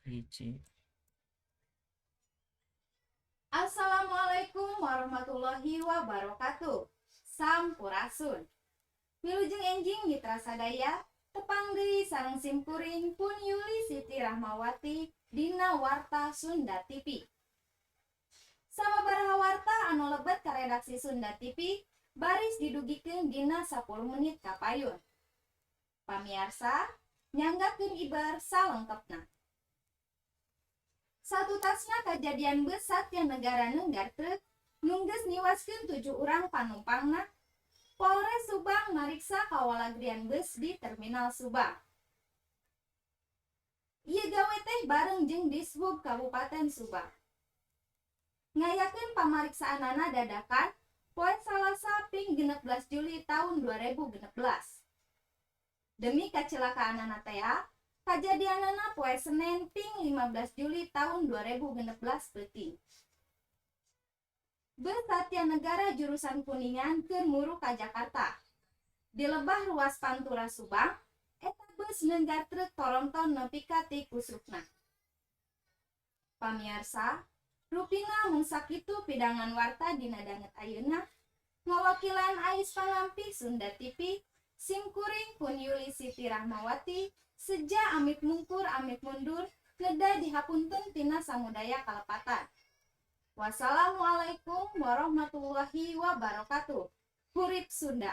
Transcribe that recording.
Hiji. Assalamualaikum warahmatullahi wabarakatuh. Sampurasun. Wilujeng enjing, mitra sadaya, tepang deui sareng simkuring, Pun Yuli Siti Rahmawati, dina Warta Sunda TV. Sababaraha warta anu lebet ka redaksi Sunda TV baris didugikeun dina 10 menit kapayun. Pamiarsa, nyanggakeun ibar salengkepna. Satutasna kajadian bus Satya Negara neunggar truk nu geus niwaskeun tujuh urang panumpangna, Polres Subang mariksa kawalagrian bus di Terminal Subang. Ieu gawe teh bareng jeung Dishub Kabupaten Subang. Ngayakeun pamariksaanana dadakan poe Salasa ping 16 Juli tahun 2016. Demi kacelakaanana tea, kajadianana poe Senin ping 15 Juli tahun 2016 peuting. Bus Satya Negara jurusan Kuningan keur muru ka Jakarta. Di lebah ruas Pantura Subang, eta bus neunggar truk tronton nepi ka tikusrukna. Pamiarsa, rupina mung sakitu pidangan warta dina danget ayeuna. Ngawakilan ais pangampih Sunda TV, simkuring, Pun Yuli Siti Rahmawati, seja amit mungkur amit mundur, neda dihapunten tina samudaya kalepatan. Wassalamualaikum warahmatullahi wabarakatuh. Hurip Sunda.